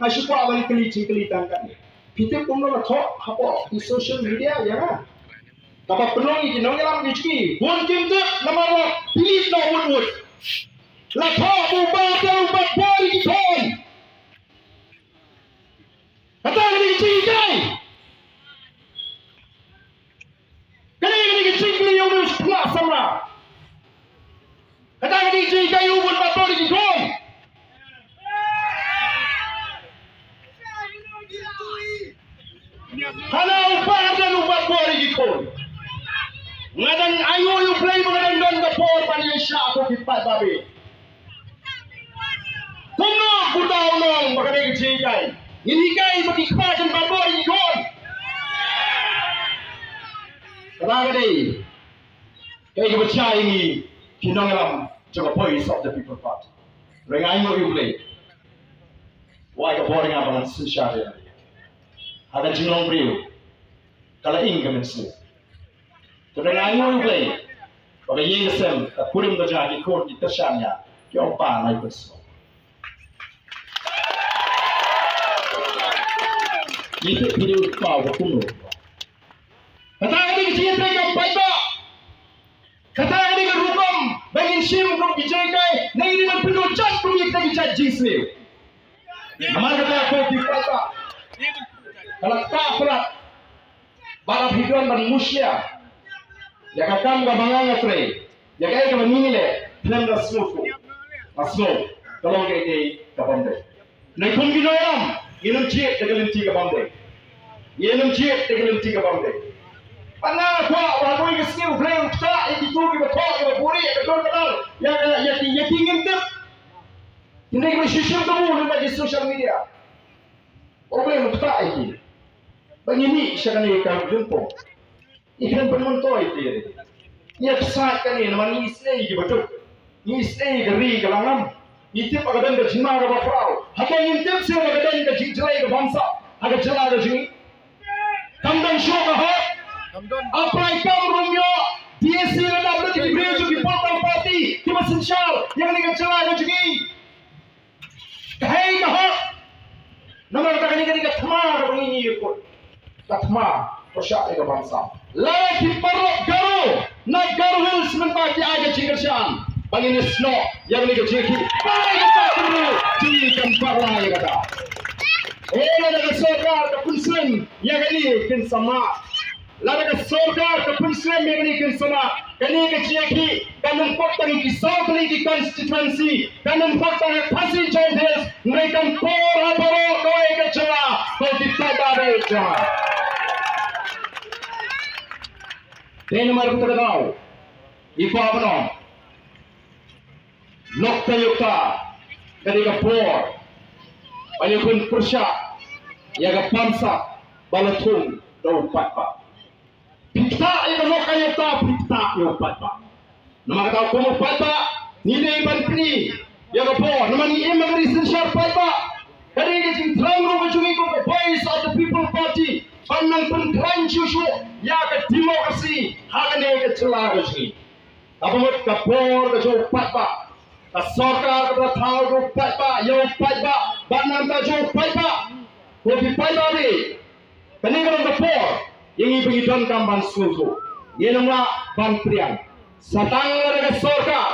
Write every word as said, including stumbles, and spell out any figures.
Nga shu kwah ban kylli jingkylli tang katne. Phi tip kumno la thoh hapoh ki social media ïa nga? Kaba pynlong ïa ki nongïalam ki jong ngi, bun kim tip namar la delete noh wut wut. La thoh ba u Bah Ardent u bat bor ïa ki khun. Kata ka dei ka jinghikai. Kane ka dei ka jingkylli ïa u Bah Samla. Kata ka dei ka jingkylli ïa u Bah Ardent u bat bor ïa ki khun. Hana u Bah Ardent u bat bor ïa ki khun. Nga dang ainguh ïa U Blei ba nga dang don ka por ban ïaishah ïa ki paidbah. Kumno kumta u nong ba ka dei ka jinghikai. Ngin hikai ba ki kpa kin bat bor ïa ki khun. Kata ka dei. Kaei kaba jia ïa ngi ki nongïalam jong ka Voice of the People Party. Hynrei nga ainguh ïa U Blei. Wai ka bor ïa nga ba ngan synshar ïa. Ha ka jinglong briew ka la ing ka mynsiem. Te hynrei nga ainguh ïa U Blei ba ka ïing ka sem ka kurim ka jaka ki khun ki kyrshan ïa ki ong pa nai pynsngew. Ngi tip video kpa ba kumno. Kata ka dei ka jingïatrei ka paidbah. Kata ka dei ka rukom ba ngin shim kum ki jingïatrei, ne ngin ym pyndonkam kum ïa kita ki jait jingsniew. Namar kata ko ki paidbah, ka la ktah palat ba la phi don ban mushia ïa ka kam kaba nga nga trei. Ïa kaei kaba ngi ngi leh khlem da sngewthuh. Nga sngew ka long kaei kaei kabym dei. Nangkum ki nongïalam, ngin ym jied da ka lynti kabym dei. Ngin ym jied da ka lynti kabym dei. Bad nga kwah ba ha kawei ka sngi U Blei un ktah ïa kito kiba thoh, kiba buhrieh, kiba don ka dal ïa, ïa, ïa ki, ïa ki ngim tip. Kine kiba shu shim kabu lyngba ki social media. U Blei un ktah ïa ki. Ba ngin ïoh sha kane ka lympung. Ngi khlem pynmyntoi te. Ngi ïa pynshai kane namar ngi isynei ïa kiba duk. Ngi isynei ïa ka ri ka la ngam. Ngi tip ba ka don ka jingma kaba khraw. Haba ngim tip shuh ba ka don ka jingjlei ka bamsap ha ka jylla ka jong ngi. Kam don shuh ka hok. Apply kam rum ïoh D A C lada don ki briew jong ki political party kiba synshar ïa kane ka jylla ka jong ngi. Ka hei ka hok. Namar kata kane ka dei ka thma kaba ngi ïakut. Ka thma pyrshah ïa ka bamsap. Lada ki paralok Garo na Garo Hills mynta ki ai ka jingkyrshan ba ngin ïasnoh ïa kane ka jingkit, ba ïa ka jingkynru jong ngi kan pyrshah ïa kata. Eh, lada ka sorkar ka pynslem ïa kane kin sa mad. Lada ka sorkar ka pynslem ïa kane kin sa mad, kane ka jingïakhih kan ym kut tang ïa ki saw tylli ki constituency, kan ym kut tang ïa Khasi Jaintia Hills, hynrei kan por ha baroh kawei ka jylla, ko ki paidbah jong nga. Te namar kata ka daw, i pa ba nong. Lok ka ïoh ka, ka dei ka por ba ïa khun pyrshah ïa ka bamsap ba la thung da u paidbah. Phi ktah ïa ka lok ka ïoh ka, phi ktah ïa u paidbah. Namar kata kum u paidbah ngi dei ban pyni ïa ka por namar ngi im ha ka ri synshar paidbah. Ka dei ka jingthrang ruh ka jong ngi kum ka Voice of the People Party ban nang pynkhlaiñ shuh shuh ïa ka democracy ha kane ka jylla ka jong ngi. Kaba mut ka bor ka jong u paidbah, ka sorkar kaba thaw jong u paidbah, ïa u paidbah, bad nangta jong u paidbah. Ko ki paidbah, kane ka long ka por ïa ngi ba ngi donkam ban sngewthuh. Ngin ym lah ban pdiang. Sa tang lada ka sorkar